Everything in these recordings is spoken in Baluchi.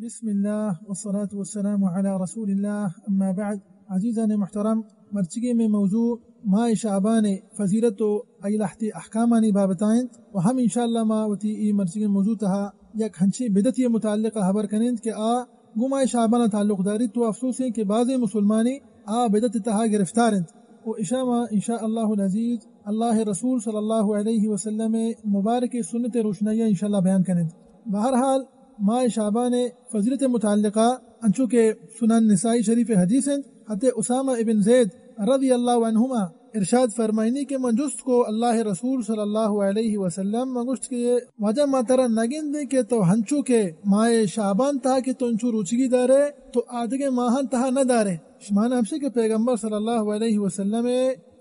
بسم اللہ والصلاة والسلام علی رسول اللہ، اما بعد۔ عزیزان محترم، مرچگی میں موضوع ماہ شعبان فضیلت و ای لہتے احکامانی بابت آئند و ہم انشاءاللہ ما وتی ای مرچگی موضوع تہا یک ہنچیں بدعتی متعلق خبر کنند کہ آ گوں ماہ شعبان تعلق داری۔ تو افسوس ہیں کہ بعض مسلمانی آ بدعت تہا گرفتار انت و اشاں ما انشاءاللہ العزیز اللہ رسول صلی اللہ علیہ وسلم مبارک سنت روشنائی انشاءاللہ بیان کنند۔ بہرحال، ماہ شعبان فضیلت متعلقہ انچو کہ سنن نسائی شریف حدیث انت، حضرت اسامہ ابن زید رضی اللہ عنہما ارشاد فرمائنی کہ من جست کو اللہ رسول صلی اللہ علیہ وسلم، من گوشت کہ واجہ ما ترا نگندیں کہ تو ہنچو کہ ماہ شعبان تہا کہ تو انچو روچگی دارے تو آدگے ماہان تہا نہ دارے۔ شمانا ہمشی کہ پیغمبر صلی اللہ علیہ وسلم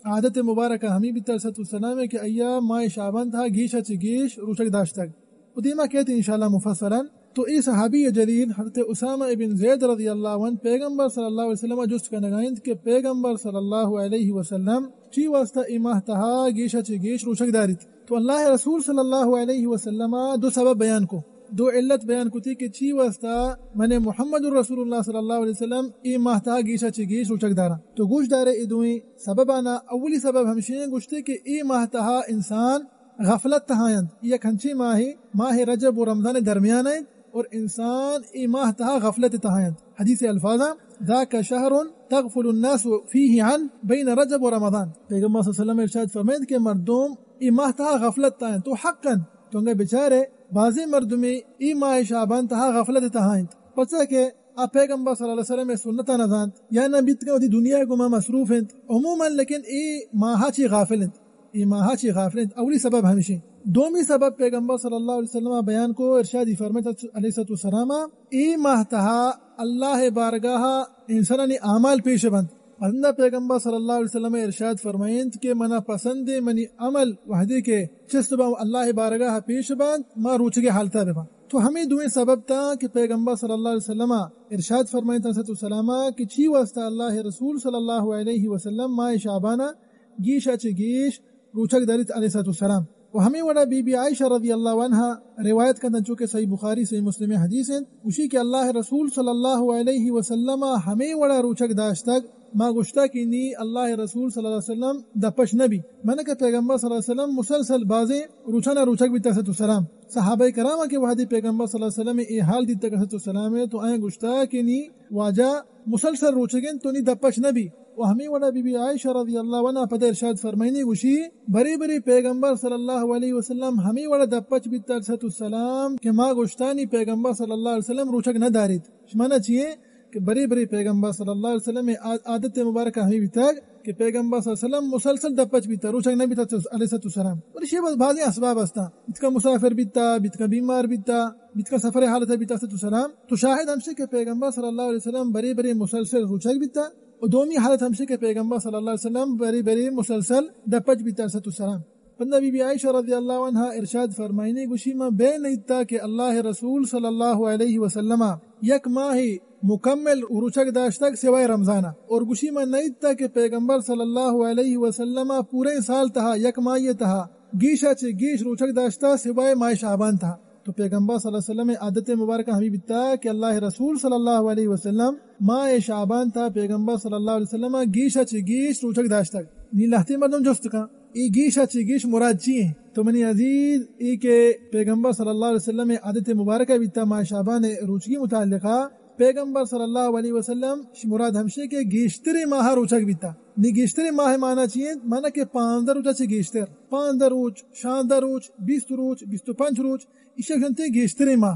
عادت مبارکہ ہمی بیتا علیہ الصلوۃ والسلام کہ ایا ماہ شعبان تہا گیشا چہ گیش روچگ داشتگ۔ و دیما کیت انشاءاللہ مفصلا۔ تو اے صحابی جلیل حضرت اسامہ ابن زید رضی اللہ عنہ پیغمبر صلی اللہ علیہ وسلم جست کنگا انت کہ پیغمبر صلی اللہ علیہ وسلم چی واسطہ اے ماہ تہا گیشا چہ گیش روچگ داریت؟ تو اللہ رسول صلی اللہ علیہ وسلم دو سبب بیان کو، دو علت بیان کتی کہ چی واسطہ من محمد رسول اللہ صلی اللہ علیہ وسلم اے ماہ تہا گیشا چہ گیش روچگ دارا۔ تو گوش دارے اے دوئیں سببانا۔ اولی سبب ہمشی ہیں گوشتے کہ اے ماہ تہا انسان غفلت تہا انت۔ یک ہنچیں ماہے، ماہ رجب و رمضان درمیان انت اور انسان اے ماہ تہا غفلت تہا انت۔ حدیث الفاظاں، ذاک شہر تغفل الناس فیہ عن بین رجب و رمضان۔ پیغمبر صلی اللہ علیہ وسلم ارشاد فرمائیت کہ مردم اے ماہ تہا غفلت تہا انت۔ تو حقا تو انگا بچارے، بازیں مردمے اے ماہ شعبان تہا غفلت تہا انت۔ پرچا کہ آ پیغمبر صلی اللہ علیہ وسلم سنتا نزانت یا نہ بیت کہ وتی دنیا گما مصروف انت۔ عموما لیکن اے ماہ چی غافل انت۔ اے ماہ چی غافل انت۔ اولی سبب ہمشی۔ دومی سبب پیغمبر صلی اللہ علیہ وسلم بیان کو، ارشادی فرمائیت علیہ الصلوۃ والسلام، اے ماہ تہا اللہ بارگاہ انسانانی اعمال پیش بنت۔ پدا پیغمبر صلی اللہ علیہ وسلم ارشاد فرمائینت کہ منا پسند منی عمل وہدے کہ چست با اللہ بارگاہ پیش بنت، ما روچگے حالتا ببا۔ تو ہمیں دوئیں سبب تا کہ پیغمبر صلی اللہ علیہ وسلم ارشاد فرمائینت علیہ الصلوۃ والسلام کہ چی واسطہ اللہ رسول صلی اللہ علیہ وسلم ماہ شعبانا گیشا چہ گیش روچگ داریت علیہ الصلوۃ والسلام۔ و ہمیں وڑا بی بی عائشہ رضی اللہ عنہا روایت کنت، چونکہ صحیح بخاری، صحیح مسلم حدیث انت، گوشی کہ اللہ رسول صلی اللہ علیہ وسلم ہمیں وڑا روچگ داشتگ، ما گوشتا کہ نی اللہ رسول صلی اللہ علیہ وسلم دپش نبی۔ من کہ پیغمبر صلی اللہ علیہ وسلم مسلسل بازیں روچانا روچگ بیت علیہ الصلوۃ والسلام۔ صحابہ کرام کہ وہدی پیغمبر صلی اللہ علیہ وسلم اے حال دیتگ علیہ الصلوۃ والسلام تو آئیں گوشتا کہ نی واجہ مسلسل روچگیں تو نی دپش نبی۔ و ہمیں وڑا بی بی عائشہ رضی اللہ عنہا پدا ارشاد فرمائینی گوشی، برے برے پیغمبر صلی اللہ علیہ وسلم ہمیں وڑا دپچ بیتا علیہ الصلوۃ والسلام کہ ما گوشتانی پیغمبر صلی اللہ علیہ وسلم روچگ نہ داریت۔ شمانا چیئے کہ برے برے پیغمبر صلی اللہ علیہ وسلم عاد-، عادت مبارکہ ہمیں بیتگ کہ پیغمبر صلی اللہ علیہ وسلم مسلسل دپچ بیتا، روچگ نہ بیتا علیہ الصلوۃ والسلام۔ اور شی بس بازیں اسباب ہستا، بیتکا مسافر بیتا، بیتکا بیمار بیتا، بیتکا سفر حالت بیتا علیہ الصلوۃ والسلام۔ تو شاہد ہمشی کہ پیغمبر صلی اللہ علیہ وسلم برے برے مسلسل روچگ بیتا۔ و دومی حالت ہمشی کہ پیغمبر صلی اللہ علیہ وسلم بری بری مسلسل دپچ بیتا علیہ الصلوۃ والسلام۔ پدا بی بی عائشہ رضی اللہ عنہا ارشاد فرمائینی گوشی، ما بے نیتا کہ اللہ رسول صلی اللہ علیہ وسلم یک ماہ مکمل روچگ داشتگ سوائے رمضانا۔ اور گوشی، ما نیتا کہ پیغمبر صلی اللہ علیہ وسلم پورے سال تہا یک ماہ تہا گیشا چہ گیش روچگ داشتا سوائے ماہ شعبان تہا۔ تو پیغمبر صلی اللہ علیہ وسلم عادت مبارکہ ہمیں بیتا کہ اللہ رسول صلی اللہ علیہ وسلم ماہ شعبان تا پیغمبر صلی اللہ علیہ وسلم گیشا چہ گیش روچگ داشتگ۔ نی لہتے مردم جست کن، اے گیشا چہ گیش مراد چی ہیں؟ تو منی عزیز، اے کہ پیغمبر صلی اللہ علیہ وسلم عادت مبارکہ بیتا ماہ شعبان روچگی متعلقہ، پیغمبر صلی اللہ علیہ وسلم مراد ہمشی کہ گیشتریں ماہ روچگ بیتا۔ نی گیشتریں ماہ معنی چی ہیں؟ معنی کہ پانزدہ روچا چہ گیشتر، پانزدہ روچ، شانزدہ روچ، بیست روچ، بیست و پنچ روچ، ایشی گشنتے گیشتریں ماہ۔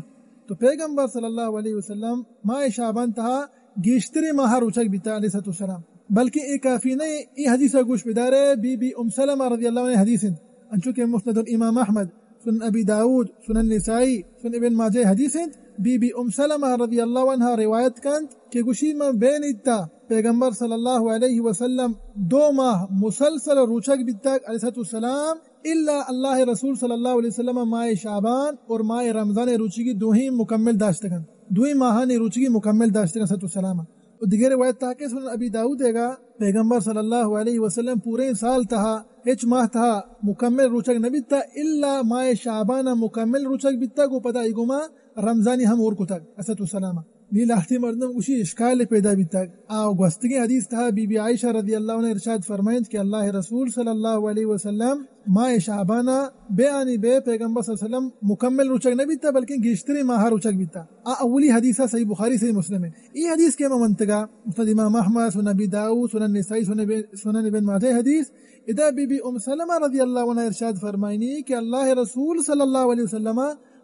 تو پیغمبر صلی اللہ علیہ وسلم ماہ شعبان تہا گیشتریں ماہ روچگ بیتا علیہ الصلوۃ والسلام۔ بلکہ اے کافی نہ، اے حدیث گوش بدارے، بی بی ام سلمہ رضی اللہ عنہ حدیث انت، انچو کہ مسند الامام احمد، سنن ابی داؤد، سنن نسائی، سنن ابن ماجہ حدیث انت، بی بی ام سلمہ رضی اللہ عنہا روایت کنت کہ گوشی، من بے نیتا پیغمبر صلی اللہ علیہ وسلم دو ماہ مسلسل روچگ بیتگ علیہ الصلوۃ والسلام، الا اللہ رسول صلی اللہ علیہ وسلم ماہ شعبان اور ماہ رمضان روچگی دوہیں مکمل داشتگن، دوہیں ماہانی روچگی مکمل داشتگن علیہ الصلوۃ والسلام۔ و دگہ روایت تہا کہ سنن ابی داؤد ء گا پیغمبر صلی اللہ علیہ وسلم پوریں سال تہا ہچ ماہ تہا مکمل روچگ نہ بیتا، الا ماہ شعبان ء مکمل روچگ بیتا، گو پدا ای گما رمضانی ہم ہور کتگ، الصلاۃ والسلام۔ نی لہتے مردم گوشی اشکال پیدا بیتگ۔ آ گوستگیں حدیث تہا بی بی عائشہ رضی اللہ عنہا ارشاد فرمائنت کہ اللہ رسول صلی اللہ علیہ وسلم ماہ شعبانا بے آنی بے پیغمبر صلی اللہ علیہ وسلم مکمل روچگ نہ بیتا، بلکن گیشتریں ماہ روچگ بیتا۔ آ اولی حدیث صحیح بخاری، صحیح مسلم ہے۔ ای حدیث کہ ما منتگا مسند امام احمد، سنن ابی داؤد، سنن نسائی، سنن ابن، سنن ابن ماجہ حدیث، ادا بی بی ام سلمہ رضی اللہ عنہا ارشاد فرمائنی کہ اللہ رسول صلی اللہ علیہ وسلم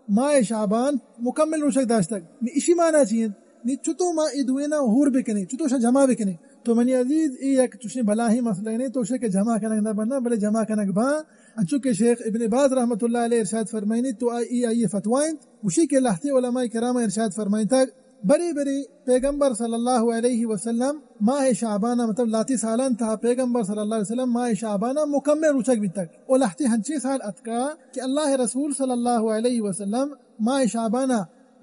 ماہ شعبان مکمل روچگ داشتگ۔ نی اشی معنی چی انت؟ نی چتو ما ای دوینا ہور بکنی، چتو شا جمع بکنی؟ تو منی عزیز، ای یک چوشیں بلاہیں مسئلہ نے، تو شے کہ جمع کنگ نہ بنا، بلے جمع کنگ با۔ انچو کہ شیخ ابن باز رحمت اللہ علیہ ارشاد فرمائنی، تو آئی، آئی فتوی انت، گوشی کہ لہتے علماء کرام ارشاد فرمائنتگ، برے برے پیغمبر صلی اللہ علیہ وسلم ماہ شعبان، مطلب لہتے سالان تہا پیغمبر صلی اللہ علیہ وسلم ماہ شعبان مکمل روچگ بیتگ۔ و لہتے ہنچیں سال اتکا کہ اللہ رسول صلی اللہ علیہ وسلم ماہ شعبان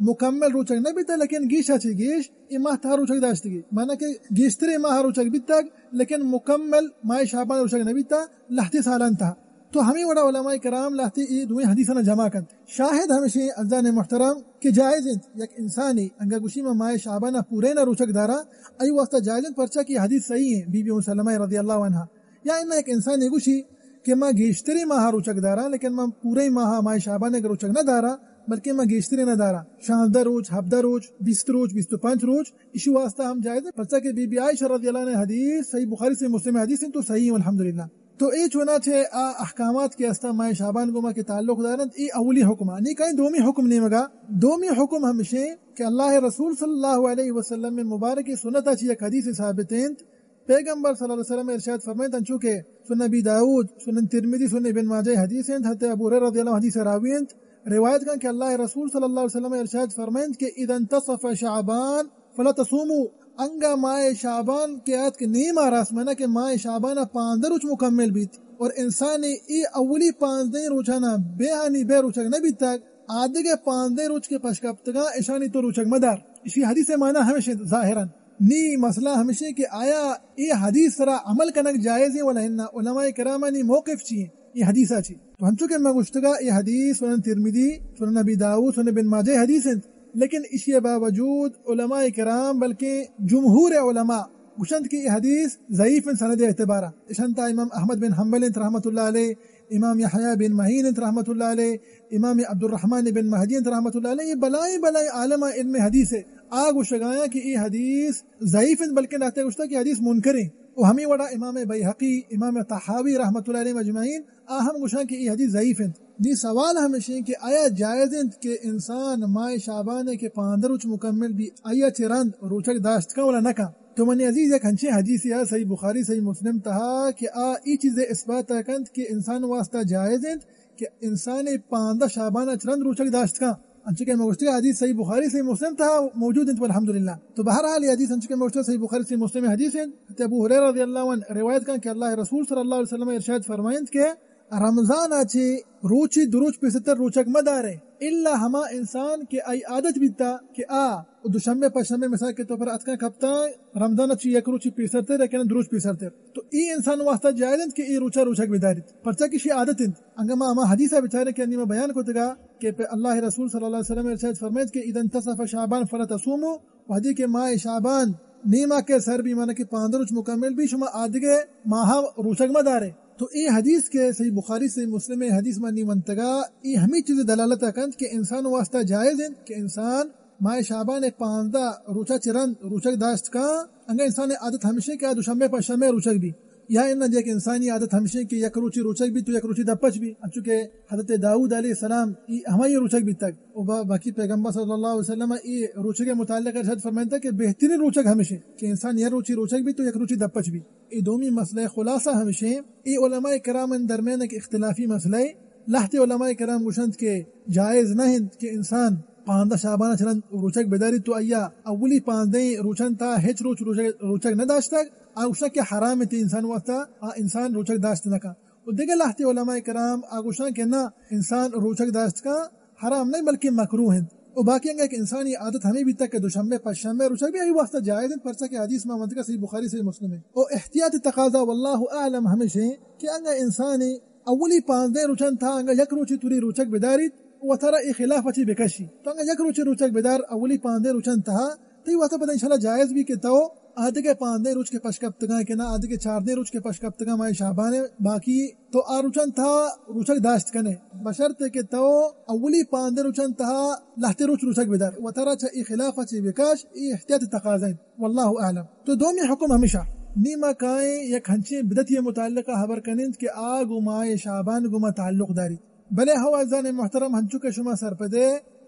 مکمل روچگ نہ بیتا، لیکن گیشا چہ گیش اے ماہ تہا روچگ داشتگی، معنی کہ گیشتریں ماہ روچگ بیتگ، لیکن مکمل ماہ شعبان روچگ نہ بیتا، لہتے سالان تہا۔ تو ہمے وڑا علماء کرام لہتے اے دوئیں حدیثانا جمع کنت۔ شاہد ہمشیں عزیزان محترم کہ جائز انت یک انسانی انگا گوشی ما ماہ شعبان پورے نہ روچگ دارا، ای واسطہ جائز انت، پرچا کہ حدیث صحیح ہیں، بی بی ام سلمہ رضی اللہ عنہا۔ یا اناں یک انسانے گوشی کہ ما گیشتریں ماہ روچگ داراں، لیکن ما پوریں ماہ ماہ شعبان ء روچگ نہ داراں، بلکہ ما گیشتریں نہ داراں، شانزدہ روچ، ہبدہ روچ، بیست روچ، بیست و پنچ روچ، اشی واسطہ ہم جائز ہے، پرچا کہ بی بی عائشہ رضی اللہ عنہا حدیث صحیح بخاری، صحیح مسلم حدیث ہیں، تو صحیح ہیں الحمدللہ۔ تو اے چونا چہ آ احکامات کہ استا ماہ شعبان گوما کہ تعلق دارنت، اے اولی حکم۔ نی کہیں دومی حکم نیمگا، دومی حکم ہمشیں کہ اللہ رسول صلی اللہ علیہ وسلم مبارک سنت چہ یک حدیث ثابت انت، پیغمبر صلی اللہ علیہ وسلم ارشاد فرمائیت، انچو کہ سنن ابی داؤد، سنن ترمذی، سنن ابن ماجہ حدیث انت، حضرت ابو ہریرہ رضی اللہ عنہ حدیث راوی انت، روایت کن کہ اللہ رسول صلی اللہ علیہ وسلم ارشاد فرمائیت کہ اذا انتصف شعبان فلا تصوموا، انگا ماہ شعبان کہ آتک نیما راست، معنی کہ ماہ شعبان پانزدہ روچ مکمل بیت اور انسان ای اولی پانزدہ روچانا بے آنی بے روچگ نہ بیتگ، آدگہ پانزدہ روچ کہ پشکپتگاں اشانی تو روچگ مدار۔ اشی حدیث معنی ہمیش انت ظاہرا۔ نی مسئلہ ہمیش انت کہ آیا اے حدیث سرا عمل کنگ جائز ہے ولا ہنہ؟ علماء کرامانی موقف چی ہیں اے حدیثا چی؟ تو ہنچو کہ میں گوشتگا، اے حدیث سنن ترمذی، سنن ابی داؤد، سنن ابن ماجہ حدیث انت، لیکن اشی باوجود علماء کرام بلکہ جمہور علماء گوشنت کہ اے حدیث ضعیف انت سند اعتبارا۔ اشانتا امام احمد بن حنبل انت رحمت اللہ علیہ، امام یحییٰ بن معین انت رحمت اللہ علیہ، امام عبدالرحمن بن مہدی انت رحمت اللہ علیہ، یہ بلائیں بلائیں عالم علم حدیث ہے۔ آ گوشگایاں کہ اے حدیث ضعیف انت، بلکہ ناتے گوشتا کہ حدیث منکر ہیں۔ و ہمیں وڑا امام بیہقی، امام طحاوی رحمت اللہ علیہ اجمعین، آ ہم گوشاں کہ اے حدیث ضعیف انت۔ نی سوال ہمیش انت کہ آیا جائز انت کہ انسان ماہ شعبان کہ پانزدہ روچ مکمل بی، آیا چہ رند روچگ داشت کن ولا نہ کن؟ تو منی عزیز، یک ہنچیں حدیثے آ صحیح بخاری، صحیح مسلم تہا کہ آ ای چیز اثبات کنت کہ انسان واسطہ جائز انت کہ انسان پانزدہ شعبان چہ رند روچگ داشت کن۔ انچو کہ میں گوشتگا حدیث صحیح بخاری، صحیح مسلم تہا موجود انت، والحمدللہ۔ تو بہرحال یہ حدیث انچو کہ میں گوشتگا صحیح بخاری، صحیح مسلم حدیث انت۔ حضرت ابو ہریرہ رضی اللہ عنہ روایت کن کہ اللہ رسول صلی اللہ علیہ وسلم ارشاد فرمائنت کہ رمضان ء چہ روچے دو روچ پیسرتر روچگ مہ دارے، الا ہما انسان کہ آئی عادت بیتا کہ آ دوشنبے پنچ شنبے مثال کے طور پر اتکاں کپتاں رمضان ء چہ یک روچے پیسرتر یا کہ دو روچ پیسرتر، تو اے انسان واسطہ جائز انت کہ اے روچا روچگ بداریت، پرچا کہ اشی عادت انت۔ انگا ما ہما حدیث ء بچاریں کہ انی ما بیان کتگا کہ پہ اللہ رسول صلی اللہ علیہ وسلم ارشاد فرمائیت کہ اذا انتصف شعبان فلا تصوموا، وہدے کہ ماہ شعبان نیما کہ سر بی، معنی کہ پانزدہ روچ مکمل بی، شما آدگہ ماہ روچگ مہ دارے۔ تو اے حدیث کہ صحیح بخاری، صحیح مسلم حدیث ما نی منتگا، اے ہمیں چیز دلالت کنت کہ انسان واسطہ جائز انت کہ انسان ماہ شعبان پانزدہ روچا چہ رند روچگ داشت کن، انگا انسان عادت ہمیش انت کہ آ دوشنبے پنچ شنبے روچگ بی۔ یا اناں یک انسانی عادت ہمیش انت کہ یک روچی روچگ بیت تو یک روچی دپچ بی، انچو کہ حضرت داؤد علیہ السلام ای ہمائی روچگ بیتگ۔ و با-، باقی پیغمبر صلی اللہ علیہ وسلم ای روچگ متعلق ارشاد فرمائنتا کہ بہترین روچگ ہمیش انت کہ انسان یک روچی روچگ بیت تو یک روچی دپچ بی۔ ای دومی مسئلہ خلاصہ ہمیش انت، ای علماء کرام درمیان ایک اختلافی مسئلہ ہے۔ لہتے علماء کرام گوشنت کہ جائز نہ انت کہ انسان پانزدہ شعبان چہ رند روچگ بداری تو آیا اولی پانزدہ روچان تا ہچ روچ روچگ، روچگ نہ داشتگ، آ گوشتگ کہ حرام انت انسان واسطہ، آ انسان روچگ داشت نہ کن۔ و دگہ لہتے علماء کرام آ گوشاں کہ نہ، انسان روچگ داشت کن حرام نہیں بلکہ مکروہ انت۔ و باقی انگا ایک انسانی عادت ہمیں بیتا کہ دوشنبے پنچ شنبے روچگ بی آئی واسطہ جائز انت، پرچا کہ حدیث ما منتگا صحیح بخاری صحیح مسلم ہے۔ و احتیاط تقاضا واللہ اعلم ہمیش انت کہ انگا انسانی اولی پانزدہ روچان تا انگا یک روچی توری روچگ بداریت، وترا اے خلاف ءَ چہ بکشی۔ تو انگا یک روچے روچگ بدار، اولی پانزدہ روچان تہا، تئی واسطہ پدا انشاءاللہ جائز بی کہ تو آدگہ پانزدہ روچ کہ پشکپتگاں کہ نا، آدگہ چاردہ روچ کہ پشکپتگاں ماہ شعبان ءَ، باقی تو آ روچان تہا روچگ داشت کنے، بشرطے کہ تو اولی پانزدہ روچان تہا لہتے روچ روچگ بدار۔ وترا چہ اے خلاف ءَ چہ بکش، اے احتیاط تقاضا انت۔ واللہ اعلم۔ تو دومی حکم ہمیشہ، نی ما کائیں یک ہنچیں بدعتے متعلقہ خبر کنیں کہ آ گوں ماہ شعبان گوں ما تعلق داری۔ بلے ہو عزیزان محترم، ہنچو کہ شما سرپدے،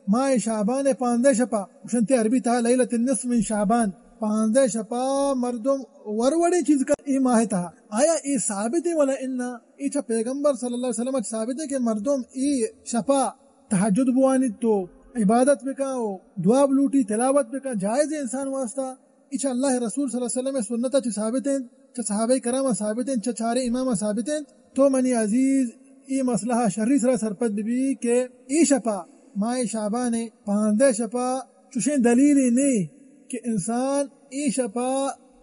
ماہ شعبان ءِ پانزدہ شپا، گوشنتے عربی تہا لیلۃ النصف من شعبان، پانزدہ شپا مردم وروڑیں چیز کا اے ماہ تہا۔ آیا اے ثابت ہے ولا انا؟ اے چہ پیغمبر صلی اللہ علیہ وسلم ثابت ہے کہ مردم اے شپا تہجد بوانی تو عبادت بکا و دعا بلوٹی، تلاوت بکا، جائز ہے انسان واسطہ۔ اے چہ اللہ رسول صلی اللہ علیہ وسلم سنت چہ ثابت ہیں، چہ صحابہ کرام ثابت ہیں، چہ چارے امام ثابت ہیں۔ تو منی عزیز، اے مسئلہ شری سرا سرپد بی کہ اے شپا، ماہ شعبان پانزدہ شپا چوشیں دلیلے نے کہ انسان اے شپا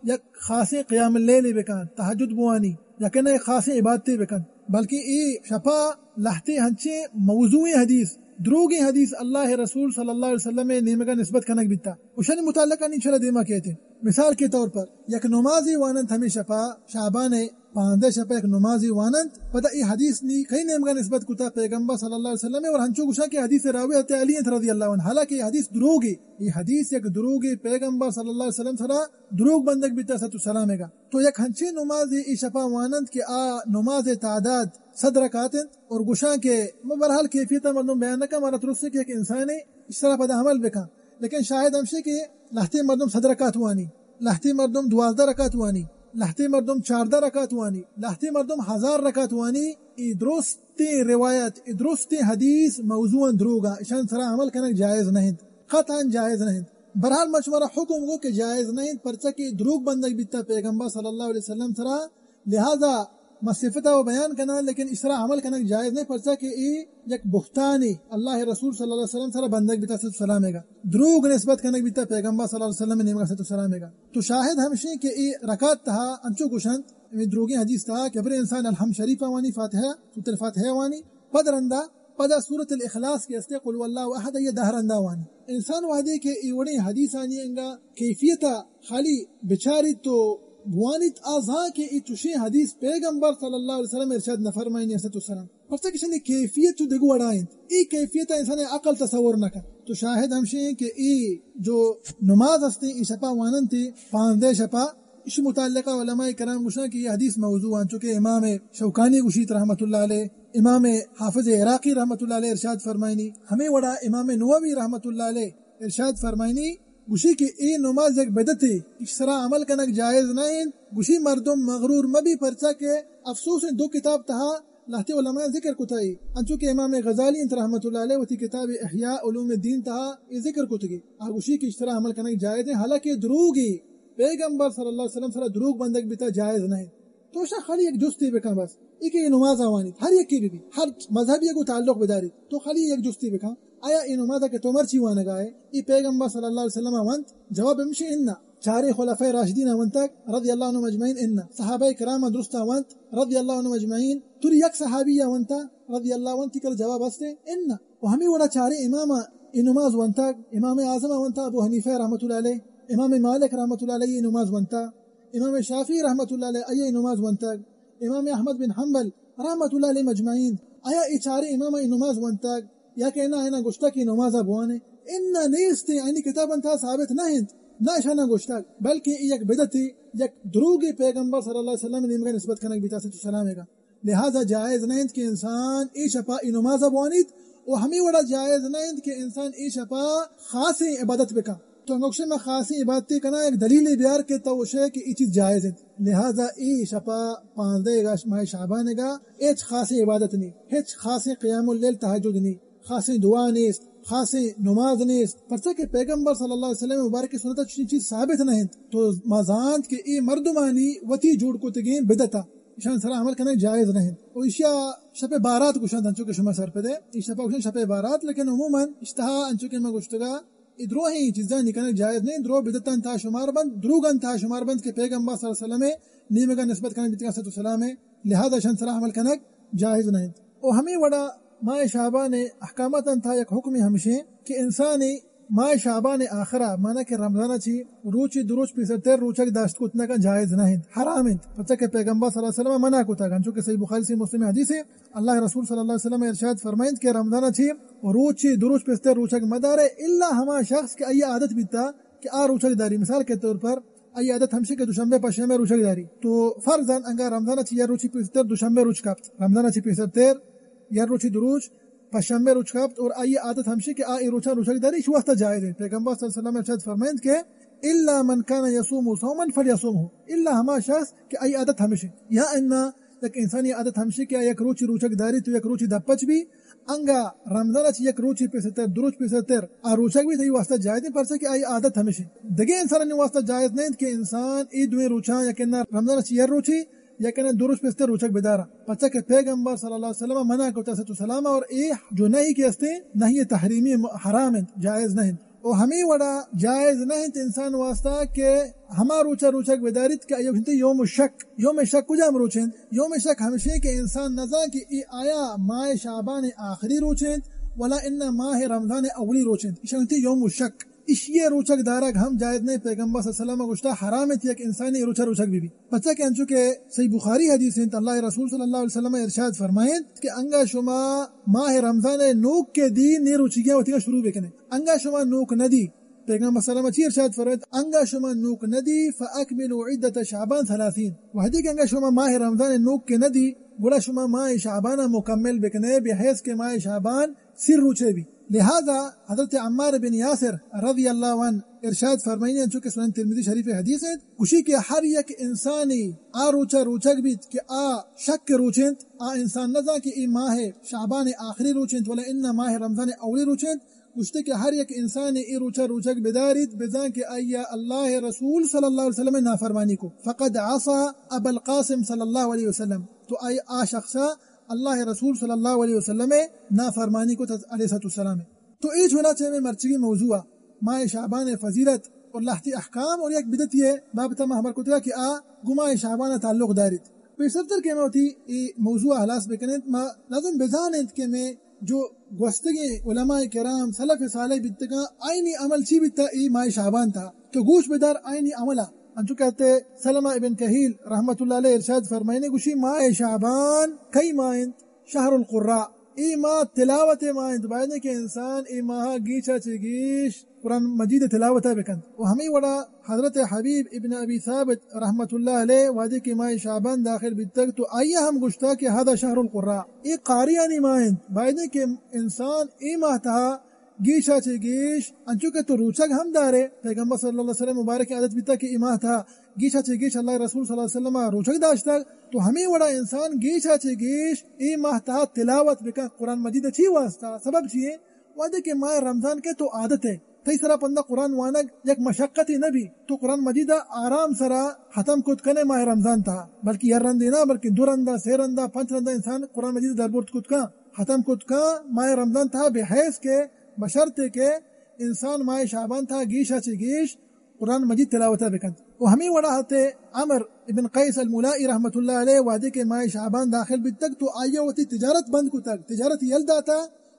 یک خاصیں قیام اللیل بکن، تہجد بوانی، یا کہ نہ خاصیں عبادتے بکن، بلکہ اے شپا لہتے ہنچیں موضوعیں حدیث، دروگیں حدیث اللہ رسول صلی اللہ علیہ وسلم نیمگا نسبت کنگ بیتا۔ اشانی متعلقہ نی چرا دیما کہتے۔ مثال کے طور پر یک نمازی واننت ہمیں شپا، شعبان پانزدہ شپا یک نمازی واننت، پدا اے حدیث نی کئی نیمگا نسبت کتا؟ پیغمبر صلی اللہ علیہ وسلم، اور ہنچو گوشا کہ حدیث راوی حضرت علی انت رضی اللہ عنہ، حالانکہ اے حدیث دروگی، اے حدیث یک دروگی، پیغمبر صلی اللہ علیہ وسلم سرا دروگ بندگ بیتا صلی اللہ علیہ وسلم گا۔ تو یک ہنچیں نمازے اے شپا واننت کہ آ نماز تعداد صد رکعت انت اور گوشاں کہ ما بہرحال کیفیت مردم بیان نہ کن، مارا ترسے کہ یک انسانے اشرا پدا عمل بکن، لیکن شاہد ہمشی کہ لہتے مردم صد رکعت وانی، لہتے مردم دوازدہ رکعت وانی، لہتے مردم چاردہ رکعت وانی، لہتے مردم ہزار رکعت وانی۔ اے درستیں روایت، اے درستیں حدیث موضوعاں دروگاں، اشان سرا عمل کنگ جائز نہ انت، قطعاً جائز نہ انت۔ بہرحال ما شمارا حکم گو کہ جائز نہ انت، پرچا کہ دروگ بندگ بیتا پیغمبر صلی اللہ علیہ وسلم سرا، لہذا ما صفتا و بیان کناں، لیکن اشرا عمل کنگ جائز نہ انت، پرچا کہ اے یک بہتانی اللہ رسول صلی اللہ علیہ وسلم سرا بندگ بیتا صلی اللہ علیہ وسلم گا، دروگ نسبت کنگ بیتا پیغمبر صلی اللہ علیہ وسلم نیمگا صلی اللہ علیہ وسلم گا۔ تو شاہد ہمشیں کہ اے رکعت تہا انچو گوشنت، اے دروگیں حدیث تہا کہ برے انسان الحمد شریف وانی، فاتحہ، سورۃ الفاتحہ وانی، پد رندا پدا سورۃ الاخلاص کہ استے قل هو الله احد، یہ دہ رندا وانی۔ انسان وہدے کہ اے وڑیں حدیثانی انگا کیفیتا خالی بچاریت تو بوانیت، آ زان کہ اے چوشیں حدیث پیغمبر صلی اللہ علیہ وسلم ارشاد نہ فرمائنی علیہ الصلوۃ والسلام۔ پرچا کہ اشانی کیفیت چو دگہ وڑا انت، اے کیفیتا انسان عقل تصور نہ کن۔ تو شاہد ہمشی ہیں کہ اے جو نماز ہستے، اے شپا واننتے، پانزدہ شپا، اش متعلقہ علماء کرام گوشاں کہ یہ حدیث موضوع ہیں، چونکہ امام شوکانی گوشیت رحمت اللہ علیہ، امام حافظ عراقی رحمت اللہ علیہ ارشاد فرمائنی، ہمیں وڑا امام نووی رحمت اللہ علیہ ارشاد فرمائنی، گوشی کہ اے نماز یک بدعتے، اش سرا عمل کنگ جائز نہ انت۔ گوشی مردم مغرور مبی، پرچا کہ افسوس انت دو کتاب تہا لہتے علماء ذکر کتائی، انچو کہ امام غزالی انت رحمت اللہ علیہ وتی کتاب احیاء علوم الدین تہا اے ذکر کتگی۔ آ گوشی کہ اش سرا عمل کنگ جائز ہیں، حالانکہ دروگی، پیغمبر صلی اللہ علیہ وسلم سرا دروگ بندگ بیتا جائز نہ انت۔ تو شا خالی یک جستے بکن بس، اے کہ اے نماز آوانی ہر یکے بی بی، ہر مذہبی کو تعلق بداری، تو خالی یک جستے بکن، آیا اے نماز کہ تو مرچی وانگا ہے، اے پیغمبر صلی اللہ علیہ وسلم وانت؟ جواب ہمشی انہ۔ چارے خلفائے راشدین ونتگ رضی اللہ عنہم اجمعین انہ۔ صحابہ کرام درستا ونت رضی اللہ عنہم اجمعین۔ توری یک صحابی ونتا رضی اللہ عنہ؟ تئی کر جواب ہستے انہ۔ و ہمیں وڑا چارے امام اے نماز ونتگ، امام اعظم ونتا ابو حنیفہ رحمت اللہ علیہ، امام مالک رحمت اللہ علیہ اے نماز ونتا، امام شافعی رحمت اللہ علیہ اے نماز ونتگ، امام احمد بن حنبل رحمت اللہ علیہ اجمعین۔ آیا اے چارے امام اے نماز ونتگ؟ یا کہ انہ، انہ گوشتگ کہ نماز بوانے؟ انہ نیست، آیانی کتاب انت ثابت نہ انت، نہ اشانہ گوشتگ، بلکہ اے یک بدعتے، یک دروگے پیغمبر صلی اللہ علیہ وسلم نیمگا نسبت کنگ بیتا صلی اللہ علیہ وسلم گا۔ لہذا جائز نہ انت کہ انسان اے شپا اے نماز بوانیت، و ہمیں وڑا جائز نہ انت کہ انسان اے شپا خاصیں عبادت بکن۔ تو انگا گوشے ما خاصیں عبادتے کناں، یک دلیلے بیار کہ تو گوشے کہ اے چیز جائز انت۔ لہذا اے شپا پانزدہ گا ماہ شعبان گا ہچ خاصیں عبادت نی، ہچ خاصیں قیام اللیل تہجد نی، خاصیں دعا نیست، خاصیں نماز نیست، پرچا کہ پیغمبر صلی اللہ علیہ وسلم مبارک سنت چنین چیز ثابت نہ انت۔ تو ما زانت کہ اے مردمانی وتی جوڑ کتگیں بدعتا، اشان سرا عمل کنگ جائز نہ انت۔ و اشیا شپ بارات گوشنت، انچو کہ شما سرپدے، اے شپا گوشنت شپ بارات، لیکن عموماً اشتہا انچو کہ ما گوشتگا اے دروہیں چیزانی کنگ جائز نہ انت، درو بدعتاں تہا شمار بنت، دروگاں تہا شمار بنت کہ پیغمبر صلی اللہ علیہ وسلم نیمگا نسبت کنگ بیتگاں صلی اللہ علیہ وسلم، لہذا اشان سرا عمل کنگ جائز نہ انت۔ و ہمیں وڑا ماہ شعبان ءِ احکاماتاں تہا یک حکمے ہمشیں کہ انسانے ماہ شعبان ءِ آخرا، مانا کہ رمضان ءَ چی روچے دو روچ پیسرتر روچگ داشت کت نہ کن، جائز نہ انت، حرام انت، پرچا کہ پیغمبر صلی اللہ علیہ وسلم منع کتگ، انچو کہ صحیح بخاری، صحیح مسلم حدیث ہے، اللہ رسول صلی اللہ علیہ وسلم ارشاد فرمائنت کہ رمضان ءَ چی روچے دو روچ پیسرتر روچگ مدارے، الا ہما شخص کہ آئی عادت بیتا کہ آ روچگ داری، مثال کے طور پر آئی عادت ہمشی کہ دوشنبے پشنبے روچگ داری، تو فرضاً انگا رمضان ءَ چی یک روچے پیسرتر دوشنبے روچ کپت، رمضان ءَ چی پیسرتر یک روچے دو روچ پشنبے روچ کپت اور آئی عادت ہمشی کہ آ اے روچاں روچگ داری، ایشی واسطہ جائز ہے۔ پیغمبر صلی اللہ علیہ وسلم ارشاد فرمائنت کہ الا من کان یصوم صوما فلیصمه، الا ہما شخص کہ آئی عادت ہمشی، یا انا یک انسانی عادت ہمشی کہ آ یک روچے روچگ داری تو یک روچے دپچ بی، انگا رمضان ءَ چی یک روچے پیسرتر، دو روچ پیسرتر آ روچگ بی، تئی واسطہ جائز انت، پرچا کہ آئی عادت ہمشی۔ دگہ انسانانی واسطہ جائز نہ انت کہ انسان اے دوئیں روچاں، یکے نا رمضان ءَ چی یک روچے، یکے نا دو روچ پیسرتر روچگ بدارا، پرچا کہ پیغمبر صلی اللہ علیہ وسلم منع کتا، صلی اللہ علیہ وسلم، اور اے جو نہی کہ استیں، نہی تحریمی، حرام انت، جائز نہ انت۔ و ہمے وڑا جائز نہ انت انسان واسطہ کہ ہما روچا روچگ بداریت کہ آئی گوشنت یوم الشک۔ یوم شک کجام روچ انت؟ یوم شک ہمشی کہ انسان نزان کہ اے آیا ماہ شعبان آخری روچ انت ولا انا ماہ رمضان اولی روچ انت، ایشا گوشنت یوم الشک۔ ایشی روچگ دارگ ہم جائز نہ انت۔ پیغمبر صلی اللہ علیہ وسلم گوشتا حرام انت یک انسانی روچا روچگ بی بی۔ پرچا کہ انچو کہ صحیح بخاری حدیث انت، اللہ رسول صلی اللہ علیہ وسلم ارشاد فرمائنت کہ انگا شما ماہ رمضان نوک کہ دی، نی روچگیاں وتیگا شروع بکنے۔ انگا شما نوک ندی، پیغمبر صلی اللہ علیہ وسلم چی ارشاد فرمائنت؟ انگا شما نوک ندی، فاکملوا عدت شعبان ثلاثین۔ وہدے کہ انگا شما ماہ رمضان نوک کہ ندی، گڑا شما ماہ شعبان مکمل بکنے، بحیث کہ ماہ شعبان سی روچے بی۔ لہذا حضرت عمار بن یاسر رضی اللہ عنہ ارشاد فرمائنی، انچو کہ سنن ترمذی شریف حدیث انت، گوشی کہ ہر یک انسانی آ روچا روچگ بیت کہ آ شک روچ انت، آ انسان نزان کہ اے ماہ شعبان آخری روچ انت ولا انا ماہ رمضان اولی روچ انت، گوشتے کہ ہر یک انسانے اے روچا روچگ بداریت، بزان کہ آیا اللہ رسول صلی اللہ علیہ وسلم نافرمانی کو، فقد عصا ابا القاسم صلی اللہ علیہ وسلم، تو آئی آ شخصا اللہ رسول صلی اللہ علیہ وسلم نافرمانی کو، علیہ الصلوۃ والسلام۔ تو اے چوناچہ میں مرچگی موضوع ماہ شعبان فضیلت اور لہتی احکام اور یک بدعتی بابت ما خبر کتگا کہ آ گو ماہ شعبان تعلق داریت۔ پیسرتر کہ ما وتی اے موضوع خلاص بکنیں، ما لازم بزانیں کہ میں جو گوستگیں علماء کرام، سلف صالح بیتگاں، آئینی عمل چی بیتا اے ماہ شعبان تہا؟ تو گوش بدار آئینی عملا۔ انچو کہ حضرت سلمہ ابن کہیل رحمت اللہ علیہ ارشاد فرمائنے، گوشی، ماہ شعبان کئی ماہ انت؟ شہر القراء۔ اے ماہ تلاوت ماہ انت، باید کہ انسان اے ماہ گیشا چہ گیش قرآن مجید تلاوتا بکنت۔ و ہمے وڑا حضرت حبیب ابن ابی ثابت رحمت اللہ علیہ وہدے کہ ماہ شعبان داخل بیتگ تو آئی ہم گوشتا کہ هذا شهر القراء، اے قاریانی ماہ انت، باید کہ انسان اے ماہ تہا گیشا چہ گیش انچو کہ تو روچگ ہم دارے، پیغمبر صلی اللہ علیہ وسلم مبارک عادت بیتا کہ اے ماہ تہا گیشا چہ گیش اللہ رسول صلی اللہ علیہ وسلم روچگ داشتگ، تو ہمے وڑا انسان گیشا چہ گیش اے ماہ تہا تلاوت بکن قرآن مجید۔ چی واسطہ؟ سبب چی ہے؟ وہدے کہ ماہ رمضان کہ تو عادت ہے، تئی سرا پندا قرآن وانگ یک مشقتے نہ بی، تو قرآن مجید آرام سرا ختم کت کنے ماہ رمضان تہا، بلکہ یک رندے نہ، بلکہ دو رندا، سے رندا، پنچ رندا انسان قرآن مجید دربرت کت کن، ختم کت کن ماہ رمضان تہا، بحیث کہ بشرطے کہ انسان ماہ شعبان تہا گیشا چہ گیش قرآن مجید تلاوتا بکنت۔ و ہمے وڑا حضرت عمرو ابن قیس الملائی رحمت اللہ علیہ وہدے کہ ماہ شعبان داخل بیتگ تو آئی وتی تجارت بند کتگ، تجارت یل داتا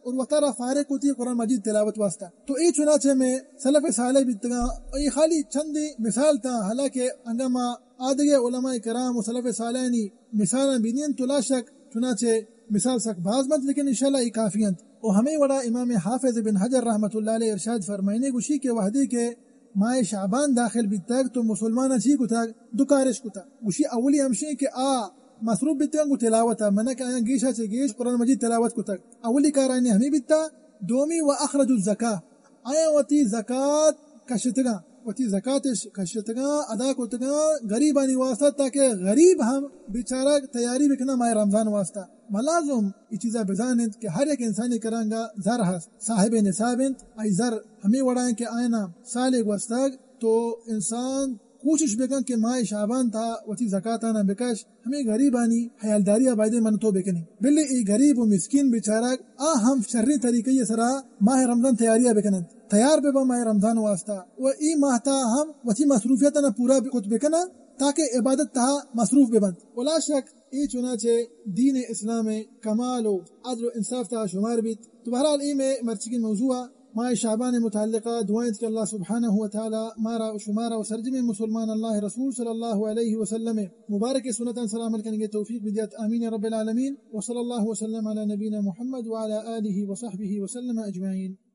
اور وتارا فارغ کتی قرآن مجید تلاوت واسطہ۔ تو اے چنانچہ میں سلف صالح بیتگاں، اے خالی چندے مثال تا، حالانکہ انگا ما آدگہ علماء کرام و سلف صالحانی مثالاں بینین تو لا شک چنانچہ مثال سک باز بنت، لیکن انشاءاللہ اے کافی انت۔ و ہمے وڑا امام حافظ ابن حجر رحمت اللہ علیہ ارشاد فرمائنے، گوشی کہ وہدے کہ ماہ شعبان داخل بیتگ تو مسلماناں چی کتگ؟ دو کارش کتگ۔ گوشی اولی ہمشیں کہ آ مصروف بیتگاں گو تلاوتا، معنی کہ آیاں گیشا چہ گیش قرآن مجید تلاوت کتگ۔ اولی کار آیانی ہمے بیتا۔ دومی و اخرج الزکاة، آیاں وتی زکات کشتگاں، وتی زکاتش کشتگاں، ادا کتگاں غریبانی واسطہ، تاکہ غریب ہم بیچارہ تیاری بکناں ماہ رمضان واسطہ۔ ملازم اے چیزا بزان انت کہ ہر یک انسانی کرانگا زر ہست، صاحب نصاب انت، آئی زر ہمے وڑا انت کہ آیانا سالے گوستگ، تو انسان کوشش بکن کہ ماہ شعبان تہا وتی زکاتانا بکش، ہمے غریبانی حیالداریا بایدے من تو بکنیں۔ بلے اے غریب و مسکین بیچارگ آ ہم شریں طریقے سرا ماہ رمضان تیاریا بکننت، تیار ببا ماہ رمضان واسطہ و اے ماہ تہا ہم وتی مصروفیتانا پورا کت بکنن تاکہ عبادت تہا مصروف ببنت۔ ولا شک اے چنانچہ دین اسلام کمال و عدل و انصاف تہا شمار بیت۔ تو بہرحال اے مئے مرچیگیں موضوع ماہ شعبان متعلقہ دعا انت کہ اللہ سبحانہ و تعالی مارا و شمارا و سرجمیں مسلمان اللہ رسول صلی اللہ علیہ وسلم مبارک سنتان سرا عمل کنگے توفیق بدیات۔ آمین رب العالمین۔ وصلی اللہ وسلم علی نبینا محمد وعلی آلہ وصحبہ وسلم اجمعین۔